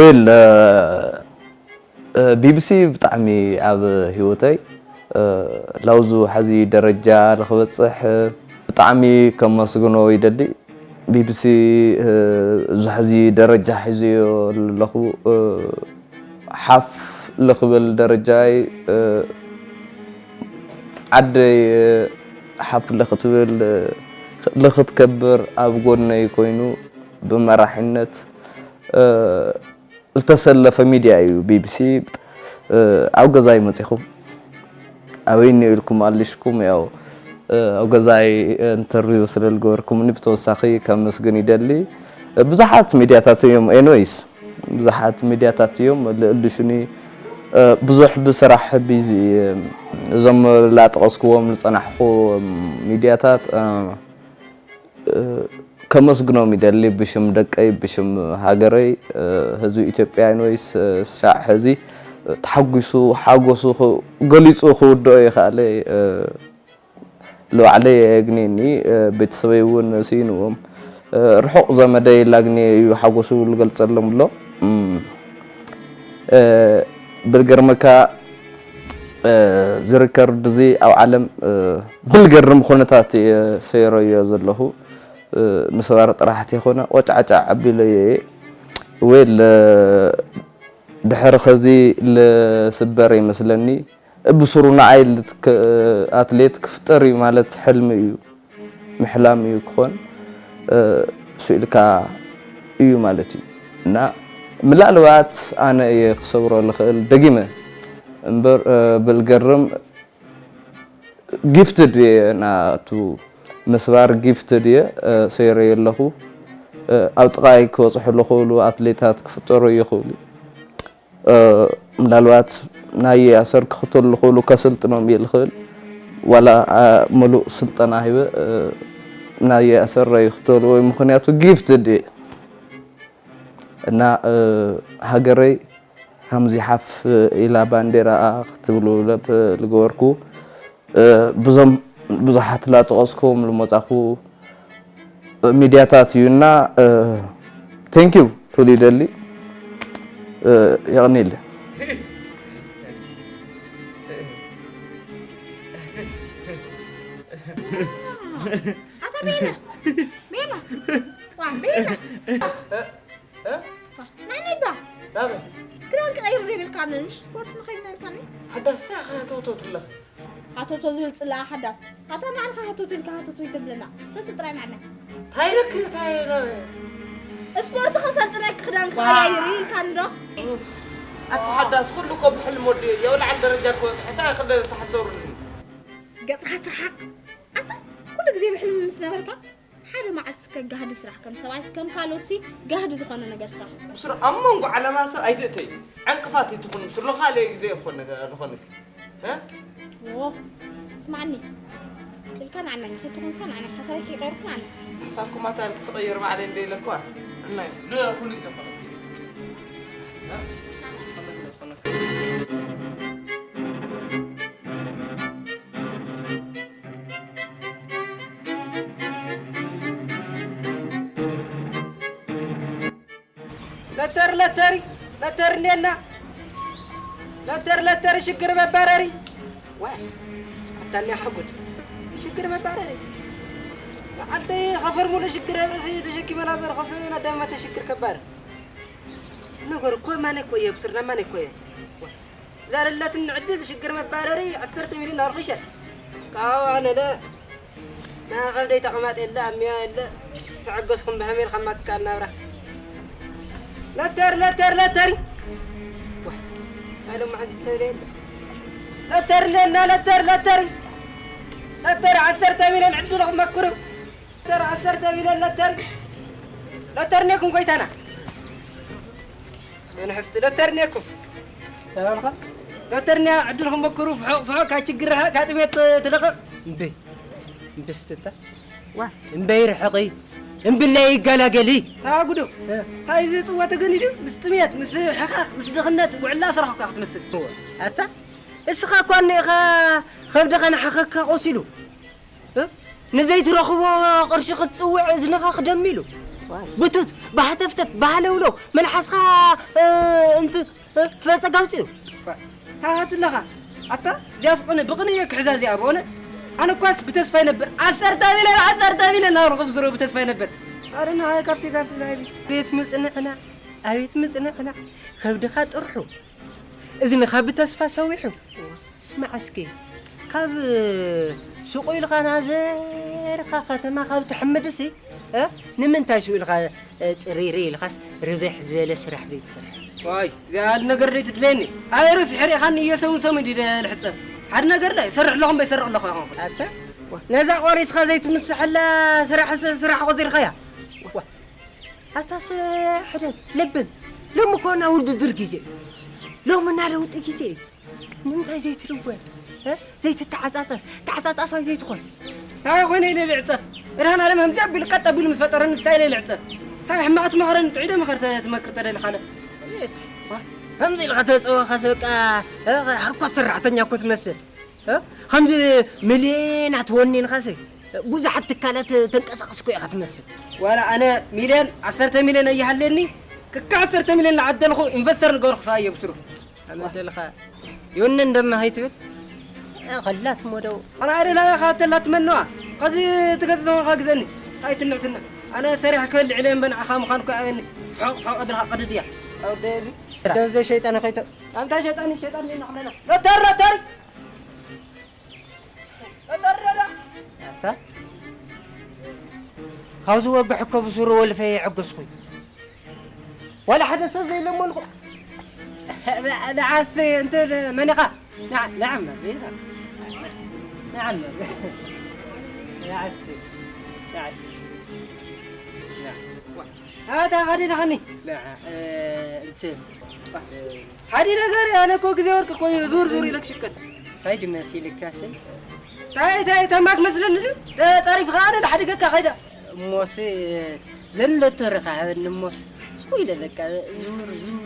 እል ቢቢሲ ብጣዕሚ ኣብ ህይወተይ ላውዙ ሓዚ ደረጃ ንክበፅሕ ብጣዕሚ ከመስግኖ ይደሊ። ቢቢሲ እዚ ሕዚ ደረጃ ሒዝዮ ኣለኹ ሓፍ ልክብል ደረጃይ ዓደይ ሓፍ ልክትብል ልክትከብር ኣብ ጎነይ ኮይኑ ብመራሒነት ዝተሰለፈ ሚድያ እዩ ቢቢሲ። ኣብ ገዛይ መፂኹም ኣበይ እኒኦ ኢልኩም ኣሊሽኩም ያው ኣብ ገዛይ እንተርቪው ስለ ዝገበርኩምኒ ብተወሳኺ ከመስግን ይደሊ። ብዙሓት ሚድያታት እዮም ኤንወይስ ብዙሓት ሚድያታት እዮም ልእልሹኒ ብዙሕ ብስራሕ ቢዚ እዞም ላጠቐስክዎም ዝፀናሕኩ ሚድያታት ከመስግኖም ይደሊ ብሽም ደቀይ ብሽም ሃገረይ ህዝቢ ኢትዮጵያ ወይስ ሻዕ ሕዚ ተሓጒሱ ሓጎሱ ገሊፁ ክውድኦ ይኽኣለ ልባዕለይ ኣየግንየኒ ቤተሰበይ እውን ስኢንዎም ርሑቕ ዘመደይ ላግንየ እዩ ሓጎሱ ዝገልፀሎም ኣሎ ብልገርመካ ዝሪከርድ እዚ ኣብ ዓለም ብልገርም ኩነታት እየ ሰይረዮ ዘለኹ ምስባር ጥራሕ ተይኮነ ቆጫዕጫዕ ኣቢለዮ እየ ወይ ድሕሪ ኸዚ ልስበር ይመስለኒ ብስሩ ንዓይ ኣትሌት ክፍጠር እዩ ማለት ሕልሚ እዩ ምሕላም እዩ ክኾን ስኢልካ እዩ ማለት እዩ እና ምላልባት ኣነ እየ ክሰብሮ ልኽእል ደጊመ እምበር ብልገርም ጊፍትድ እየ ናቱ ምስባር ጊፍትድ እየ ሰይረየ ኣለኹ ኣብ ጥቓይ ክበፅሑ ልኽእሉ ኣትሌታት ክፍጠሩ ይኽእሉ ምናልባት ናይ ኣሰር ክኽተሉ ዝኽእሉ ከሰልጥኖም እየ ዝኽእል ዋላ ሙሉእ ስልጠና ሂበ ናይ ኣሰር ኣይኽተሉ ወይ ምኽንያቱ ጊፍትድ እየ እና ሃገረይ ከምዚ ሓፍ ኢላ ባንዴራኣ ክትውልብለብ ዝገበርኩ ብዞም ብዙሓት ላጠቐስኩም ዝመፃኹ ሚድያታት እዩ እና thank you ክብል ይደሊ የቕኒል ኣታ ቤላ ቤላ ዋ ቤላ ዋ ናነይ ባ ናበይ ክዳን ክቐይር ዶ ይብልካ ምሽ ስፖርት ንኸይድ ነልካኒ ሓዳስ ሳኻ ተውተውትለኺ ሃቶቶ ዝብል ጽላኣ ሓዳስ ኣታ ንዓልኻ ሃቶቶ ኢልካ ሃቶቶ ይትብለና ተስጥራይ ንዓና እንታይ ኢለኪ እንታይ ኢለ ስፖርት ከሰልጥነኪ ክዳን ክቀያይር ኢልካኒ ዶ ኣቲ ሓዳስ ኩሉ እኮ ብሕልም ወዲኦ የው ላዕል ደረጃ ክበፅሕ እንታይ ክለ ተሓተሩኒ ገጽኻ ትርሓቅ ኣታ ኩሉ ግዜ ብሕልሚ ምስ ነበርካ ሓደ መዓልቲ እስከ ጋህዲ ስራሕ ከም ሰብኣይስ ከም ካልኦትሲ ጋህዲ ዝኾነ ነገር ስራሕ። ብስሩ ኣብ መንጎ ዓለማ ሰብ ኣይትእተይ። ዕንቅፋት ኣይትኹን ብስሩ። ካልእ ግዜ ይኾን ዝኾንክ። እ? ዎ ስማዕኒ ኢልካ ንዓናይ ከይትኾንካ ንዓናይ ሓሳበይ ከይቀየርኩ ንዓናይ። ሓሳብኩም ኣታ ክትቐየር ባዕለይ እንደ ኢለኳ። እናይ ለ ኩሉ ግዜ ኮነክ። ለተር ለተሪ ለተር እንዴና ለተር ለተሪ ሽግር መባረሪ ዋይ ኣታኒ ሓጉድ ሽግር መባረሪ መዓልተይ ኸፈር ሙሉ ሽግር ኣብ ርእሲ ተሸኪመና ዘርኸሱ ኢና ደመተ ሽግር ከባር ነገር እኮ ማነ እኮ እየ ብስርና ማነ እኮ እየ ዛለላትኒ ዕድል ሽግር መባረሪ ዓሰርተ ሚልዮን ኣርኺሸ ካብኡ ኣነለ ናይ ከብደይ ተቕማጥ የለ ኣሚያ የለ ተዐገስኹም ብሀሜል ከማትካል ናብራ ለተር ለተር ለተሪ ዋ ናይ ሎማዓንቲ ሰብ የለ ለተር ለና ለተር ለተሪ ለተር ዓሰርተ ሚልዮን ዕድልኹም መክሩ ለተር ዓሰርተ ሚልዮን ለተር ለተር ኔኩም ኮይታና ንሕስቲ ለተር ኔኩም ተባልኻ ለተር ኒያ ዕድልኩም መክሩ ፍሖ ፍሖ ካብ ችግር ርሓ ካብ ጥሜት ትለቐቕ እምበይ እምብስትታ ዋ እምበይ ርሕቒ እምብለይ ይገላገሊ ታጉዶ ታይ ዝፅዋ ተገኒዱ ምስ ጥሜት ምስ ሕኻኽ ምስ ድኽነት ውዕላ ስራሕካ ክትመስል ኣታ እስኻ እኳ እኒኢኻ ኸብድኻ ንሓኸካ ቆሲሉ ንዘይትረኽቦ ቅርሺ ክትጽውዕ እዝንኻ ክደሚ ኢሉ ብቱት፣ ብሃተፍተፍ፣ ብሃለውለው፣ መልሓስኻ፣ እ፣ እንት-፣ እ፣ ፈጸጋ ኣውጽኡ። ታሃትለኻ። ኣታ፣ እዚኣስ ቅነ-፣ ብቕንኢ እየ ክሕዛ እዚኣ፣ ብእውነት። ኣነ እኳስ ብተስፋ ይነብር። ዓሰርተ ሚልዮን፣ ዓሰርተ ሚልዮን እናበልኩ ብስሩ ብተስፋ ይነብር። ኣረ፣ ንዓይ ካብቲ፣ ካብቲ፣ ናይዚ። ቤት ምጽንዕና፣ ኣቤት ምጽንዕና። ከብድኻ ጥርሑ። እዝንኻ ብተስፋ ሰዊሑ። ስማዕ እስኪ፣ ካብ ሱቕ ኢልኻ ናዘርካ ከተማ ካብ ትሕምድሲ፣ እ? ንምንታይ ሱቕ ኢልኻ፣ እ፣ ጽርይርይ ኢልኻስ ርብሕ ዝበለ ስራሕ ዘይትሰርሕ? ዋይ፣ እዚኣ ሓደ ነገር ደይ ትድለየኒ። ኣይ፣ ርእሲ ሕሪኻኒ እየ ሰሙን ሰሙን ድደ ልሕጸብ። ሓደ ነገር ደይ ሰርሕ ኣለኹም በይ ሰርሕ ኣለኹ ይኾንኩ። ኣታ፣ ነዛ ቆሪስኻ ዘይትምስሐላ ስራሕ፣ ስራሕ ቆጺርካያ? ዋ፣ ኣታ ሰብ ሕደግ፣ ለብም። ሎሚ እኮ ናይ ውድድር ግዜ እዩ። ሎሚ ናይ ለውጢ ግዜ እዩ። ንምንታይ ዘይትልወጥ? እ? ዘይትተዓጻጸፍ? ተዓጻጻፋይ ዘይትኾን? እንታይ ኾይነ ኢለ ልዕጸፍ? እርሃን ዓለም ከምዚ ኣቢሉ ቀጥ ኣቢሉ ምስ ፈጠረኒ እንታይ ኢለ ልዕጸፍ? እንታይ ሕማቕ ትመኽረኒ ጥዑይ ዶ ምኽሪ ተ-፣ ትመክር ተደሊኻለ? ቤት። ከምዚ ኢልካ ተጸወኻስ በቃ፣ እ፣ ሃርኳት ሰራሕተኛ እኮ ትመስል። እ? ከምዚ ሚልዮናት ወኒንካሲ ብዙሓት ትካላት ተንቀሳቕስኩ ኢኻ ትመስል። ዋላ ኣነ ሚልዮን፣ ዓሰርተ ሚልዮን ኣይሃለኒ፣ ክካ ዓሰርተ ሚልዮን ዝዓደልኹ ኢንቨስተር ንገርኩ ሰብኣይ እየ ብስሩ። ኣመደልኻ ይውንን ደማ ከይትብል፣ እ፣ ከላትሞ ደው። ኣነ ኣደ ናባኻ ተላትመነዋ። ከዚ ትገዝእ ዘለኻ ግዘኒ። ኣይትንዕትና። ኣነ ሰሪሕ ክበልዕ ኢለ እምበር ንዓኻ ምዃን እኮ ኣበኒ። ፍሖቕ ፍሖቕ ኣቢልካ ቀድድ እያ። ኣብ ደዚ። ደው ዘይ ሸይጣን ከይቶ። ኣንታ ሸይጣን፣ ሸይጣን ነና። ሎተር፣ ሎተር! ኣታ፣ ካብዚ ወግሕ እኮ ብስሩ ወልፈ የዕገስኩ። ዋላ ሓደ ሰብ ዘይለመንኩ። ንዓስ እንትን መን ኢኻ? ንዓ-፣ ንዓ እምበር፣ ቤዛ። ንዓ እምበር። ንዓስ፣ ንዓስ። ንዓ። ኣታ፣ ካዲ ደኸኒ? ንዓ፣ እ፣ እንትን። ሓደ ነገር፣ ኣነ እኮ ግዜ ወርቂ እኮ እዩ፣ ዙር ዙር ኢለክ ሽቅጥ። እንታይ ድመስ ኢልካሲ? እንታይ፣ እንታይ፣ ተማክ መስለኒ ድዩ? ተጸሪፍኻ ኣነ ልሓድገካ ከይዳ። እሞሲ፣ ዘለቶ ረኻ ሃበኒ እሞስ። ስኹ ኢለ በቃ፣ ዙር፣ ዙር፣ ዙር፣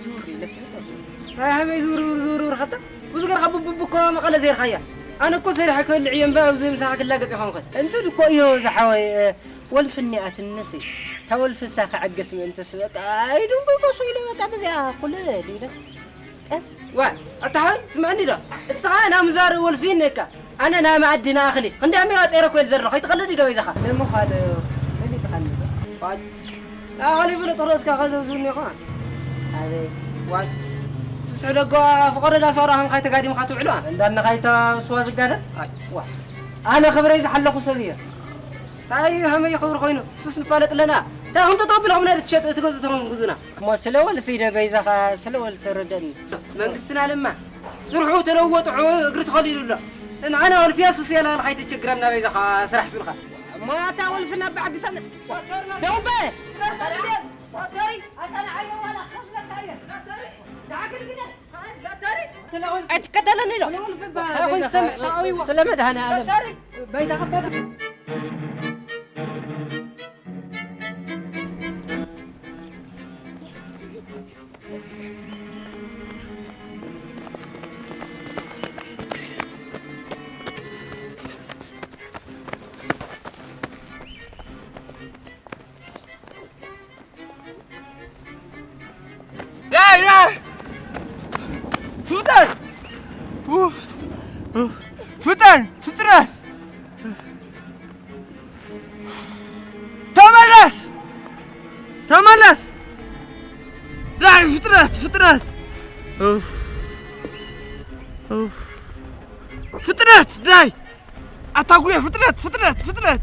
ዙር ኢለስ መሰል። እንታይ ሃበይ ዙር፣ ዙር፣ ዙር፣ ዙር ኸታ? ብዙ ገርካ ቡቡቡ እኮ መቐለ ዘይርካያ። ኣነ እኮ ሰሪሐ ክበልዕ እየ እምበር፣ ኣብዚ ምሳኻ ክላገጽ ይኾንኩ። እንትን እኮ እዩ ዝሓወይ፣ እ፣ ወልፊ እኒኣትንሲ፣ እታ ወልፊ እሳ ክዕግስ ምእንትስ በቃ ኣይድንጎይጎ ሱቕ ኢለ በቃ በዚኣ ኩለ ድኢለስ። ጠብ። ዋ፣ ኣታ ሓወይ፣ ስምዐኒ ዶ? እስኻ ናይ ምዛር ወልፊ እኒካ፣ ኣነ ናይ መኣዲ ንኣኽሊ። ክንደይ ኣሜባ ጸይረ እኮ እየ ዝዘርእ፣ ከይትቐልድ ዶ በይዛኻ? ንምዃኑ ፈሊጥኻኒ ዶ? ዋይ፣ ኣኽሊ ብሎ ጥሮትካ ከዘውዝውኒ ኢኻ። ኣበይ? ዋይ፣ ስስሕ ደጎ ፍቐዶ ዳስ ዋራ ኸንካይ ተጋዲምካ ትውዕሉ? እንዳነኻይታ ስዋ ዝጋደም? ኣይ፣ ዋ። ኣነ ክብረይ ዝሓለኹ ሰብ እየ። እንታይ እዩ ሃመይ ክብሪ ኮይኑ? እሱስ ንፋለጥ ኣለና። እንታይ ከም ተጠቢልኩም ናይ ትሸጥ ትገዝኡ ተኾን ግዙና። እሞ ስለ ወልፊ ደ በይዛኻ ስለ ወልፊ ርደኒ። መንግስትና ለማ ስርሑ ተለወጥዑ እግሪ ተኸሊሉ ኣሎ። ንዓና ወልፊያ ሱስ የላ ኢልካ ኣይተቸግረና በይዛኻ ስራሕ ሱልኻ። እሞ ኣታ ወልፊ ናብ ዓዲ ሰነ-፣ ደውበ! ኣይትከተለኒ ዶ? እንታይ ኮይኑ ዝሰምዕ ሰብኣዊ ዋ? ስለ መድኃኔ ዓለም። በይታ ኸበድ። ዳይ፣ ዳይ! ፍጠን! ፍጠን! ፍጥነት! ተመለስ! ተመለስ! ዳይ፣ ፍጥነት! ፍጥነት! ኡፍ! ኡፍ! ፍጥነት! ዳይ! ኣታ ጉያ፣ ፍጥነት፣ ፍጥነት፣ ፍጥነት!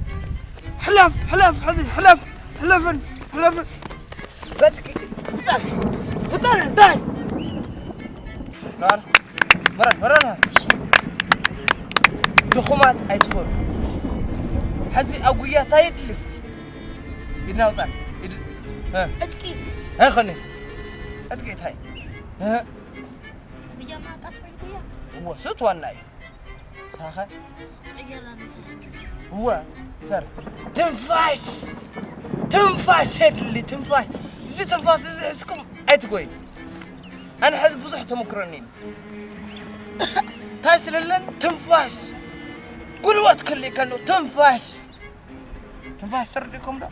ሕለፍ፣ ሕለፍ፣ ሕዚ ሕለፍ፣ ሕለፍን፣ ሕለፍን! በትኪ፣ ፍጠር፣ ፍጠር፣ እንታይ? ራር፣ መረር፣ መረር! ድኹማት ኣይትኾኑ። ሕዚ ኣብ ጉያ እንታይ የድልስ? ኢድና ኣውፃእ፣ ኢድ-፣ እ። ዕጥቂ። ኣይኾነይ። ዕጥቂ እንታይ? እ። ጉያ ማጣስ ኮይኑ ጉያ። እወ፣ ስት ዋና እዩ። ሳኸ? ቀየራ ንሰራ። እወ፣ ሰር። ትንፋሽ! ትንፋሽ የድሊ፣ ትንፋሽ። እዚ ትንፋስ እዚ ሒዝኩም ኣይትጎይ። ኣነ ሕዚ ብዙሕ ተመክሮ እኒአኒ። እንታይ ስለለን? ትንፋሽ። ጉልበት ክልእከ ነው፣ ትንፋሽ። ትንፋሽ ተረዲእኩም ዶ?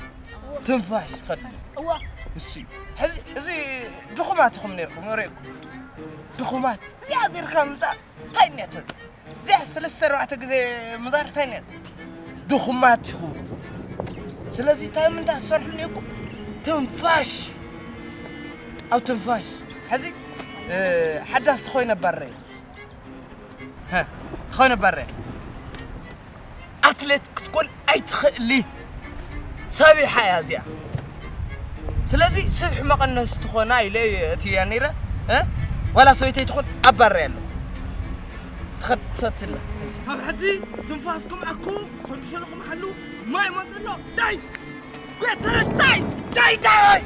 ትንፋሽ ኸድ እዋ። እሱ እዩ። ሕዚ እዚ ድኹማት ኢኹም ነርኩም፣ ወሬኩም። ድኹማት። እዚኣ ጌርካ ምምጻእ እንታይ እኒኣቶ? እዚኣ ሰለስተ ኣርባዕተ ግዜ ምዛር እንታይ እኒኣቶ? ድኹማት ኢኹም። ስለዚ እንታይ ምንታይ ትሰርሑ እኒአኩም? ትንፋሽ። ኣብ ትንፋሽ። ሕዚ፣ እ፣ ሓዳስ ዝኾይነ ባረ። ሀ፣ ዝኾነ ባረ። ኣትሌት ክትኮን ኣይትኽእሊ። ሰቢሓ እያ እዚኣ። ስለዚ ስብሒ መቐነስ ትኾና ኢለ እየ እትያ ነይረ። እ? ዋላ ሰበይተይ ትኾን ኣባረያ ኣለኹ። ትኸድ ትሰትላ። ካብ ሕዚ ትንፋስኩም ኣኩ፣ ኮንዲሽንኩም ሓሉ፣ ማይ መፅሎ። ዳይ! ቤተረ ዳይ! ዳይ ዳይ!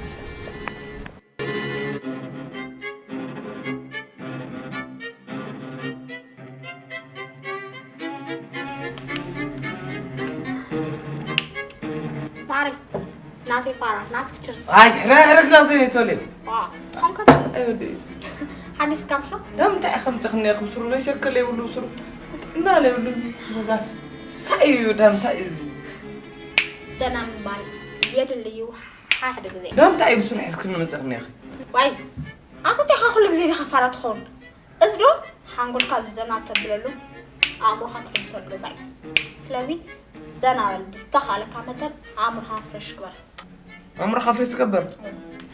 ማዕረይ፣ ናተይ ፋራ፣ ናስኪ ችርስ። ኣይ፣ ሕረ፣ ሕረ፣ ክላብ ዘይተወልየ። ዋ፣ ትኾንከ? ኣይ፣ ወዲ። ሓዲስ ካምሾ? ዳም እንታይ ከምጽኽኒ ኢኹም ስሩ ለይሰከለ ይብሉ ስሩ። ጥዕና ለይብሉ መዛስ። እንታይ እዩ ዳም እንታይ እዩ እዚ? ዘና ምባል የድሊ እዩ ሓደ ግዜ። ዳም እንታይ እዩ ስሩ ሒዝክኒ መጽኽኒ ኢኺ? ዋይ፣ ኣቲ እንታይ ኢኻ ኩሉ ግዜ ዲኻ ፋራ ትኸውን? እዚ ዶ ሓንጎልካ ዝዘና ተብለሉ፣ ኣእምሮኻ ትሕድሰሉ ገዛ እዩ። ስለዚ ዘና በል፣ ብዝተኻእለካ መጠን ኣእምሮኻ ፍረሽ ግበር። ኣእምሮኻ ፍሬሽ ትገብር?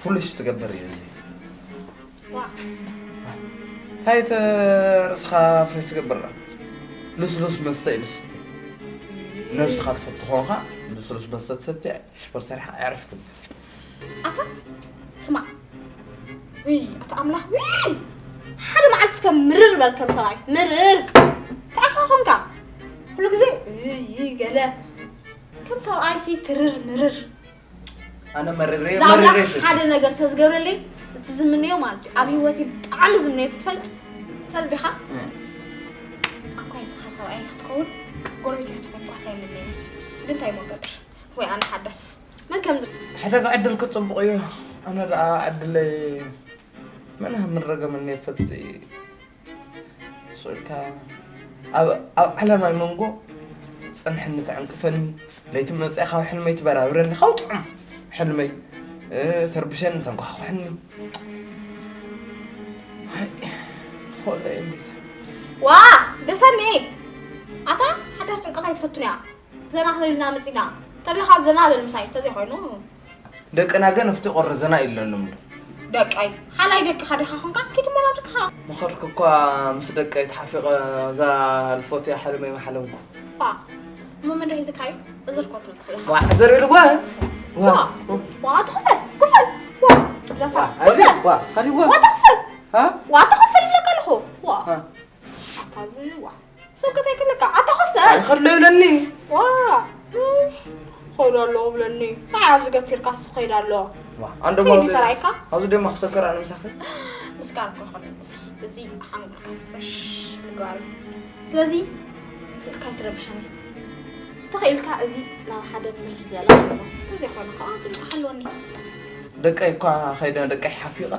ፉሉሽ ትገብር እዩ እዚ። ዋ። እንታይ እቲ ርእስኻ ፍሬሽ ትገብር? ልስሉስ መስተ እዩ ልስቲ። ነብስኻ ትፈቱ ኾንኻ ልስሉስ መስተ ትሰቲ ሽፖርት ሰሪሓ ኣዕርፍ ትብል። ኣታ ስማዕ፣ ውይ ኣታ ኣምላኽ፣ ውይ ሓደ መዓልቲ እስከ ምርር በል ከም ሰብኣይ፣ ምርር። እንታይ ኢኻ ኾንካ? ኩሉ ግዜ ውይ ገለ ከም ሰብኣይ ሲ ትርር ምርር። ኣነ መሪሬ እዛ ኣምላኽ መሪሬ ሰቲ። ሓደ ነገር ተዝገብረለይ፣ እቲ ዝምነዮ ማለት እዩ። ኣብ ህይወተይ ብጣዕሚ ዝምነዮ ትፈልጥ፣ ትፈልጥ ዲኻ? እም። ኣኳ ንስኻ ሰብኣይ ክትከውን፣ ጎረቤት ክትከውን ኳስ ኣይምነየን። ግን እንታይ እሞ ገብር? ወይ ኣነ ሓዳስ። መን ከም ዝ- ሕደጋ ዕድል ክጽብቕ እዩ። ኣነ ደኣ ዕድለይ መን ሃምን ረገመኒ ይፈልጥ። ስልካ ኣብ ኣብ ዓለማይ መንጎ ጸንሐኒ ተዕንቅፈኒ፣ ለይቲ መጽኣ ካብ ሕልመይ ትበራብረኒ፣ ካብ ጥዑም ሕልመይ፣ እ፣ ተርብሸኒ፣ ተንኳሕኩሕኒ። ሃይ፣ ኾለ እምቢታ። ዋ፣ ደፈኒ። ኣታ ሓዳስ ጭንቀት ኣይትፈቱን እያ። ዘና ክነልና መጺና። ተለኻ ዘና በል ምሳይ፣ ተዘይኮይኑ። ደቅና ግን ኣብቲ ቆሪ ዘና ኢለሎም ዶ? ደቀይ፣ ሓላይ ደቅኻ ዲኻ ኾንካ? ኪድ እሞ ናብ ደቅኻ። ምኸድኩ እኳ ምስ ደቀይ ተሓፊቐ እዛ ልፎትያ ሕልመይ ምሓለምኩ። ዋ፣ እሞ መን ዶ ሒዝካዩ? እዝር እኮ ትብል ትኽእል ኢኻ። ዋ፣ እዝር ኢሉ ጓ? ዋ። ዋ። ዋ፣ ኣቲ ክፈል፣ ክፈል። ዋ፣ ዘፋ፣ ዋ፣ ክፈል። ዋ፣ ኸዲ ዋ። ዋ፣ ኣቲ ክፈል። ሃ? ዋ፣ ኣቲ ክፈል ኢለካ ኣለኹ። ዋ። ሃ? ኣታ እዚ ዋ። ሰብ ከታይ ክብለካ፣ ኣታ ኸፍተ። ኣይኸድሎ ይብለኒ። ዋ፣ እሽ፣ ኸይዱ ኣለኹ ብለኒ። ናይ ኣብዚ ገቲርካስ ኸይዱ ኣሎ። ዋ፣ ኣንዶ ከይዲ ኣብዚ፣ ተራእይካ? ኣብዚ ድማ ክሰከር ኣነ ምሳኺ? ምስካር እኮ ይኾን እዚ፣ እዚ ሓንጎልካ ፍረሽ ምግባር እዩ። ስለዚ ስልካ ኣይትረብሸኒ። ተኸኢልካ እዚ ናብ ሓደ ምር ዝበላ ኣለዎ። ስለዚ ኾነ ከዓ ስልካ ሃለወኒ። ደቀይ እኳ ኸይደ ደቀይ ሓፊቐ።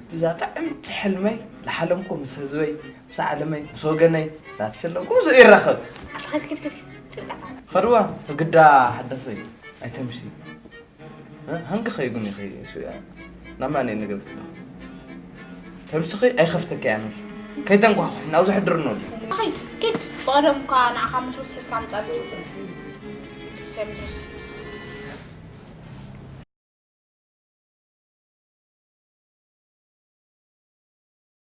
ብዛ ጥዕምቲ ሕልመይ ለሓለምኩ ምስ ህዝበይ፣ ምስ ዓለመይ፣ ምስ ወገነይ፣ ናተሸለምኩ ምስ ይራኸብ። ኣታ ኸድ፣ ኸድ፣ ኸድ፣ ጭንቀት ኣለ። ኸድዋ፣ ግዳ ሓዳሰይ፣ ኣይተምሲ። እ? ሃንቂ ኸይጉን ይኸይ፣ እሱ እያ። ናብ ማን እየ ነገር ክዳ? ተምስኺ ኣይኸፍተካ እያ ነብሱ። ከይተንኳኹሕ፣ ናብዚ ሕድርኖ ኣሎ። ኸይድ፣ ኪድ፣ ብቐደም እኳ ንዓኻ ምትሩስ ሒዝካ ምጻእ። ሰብ ምትሩስ።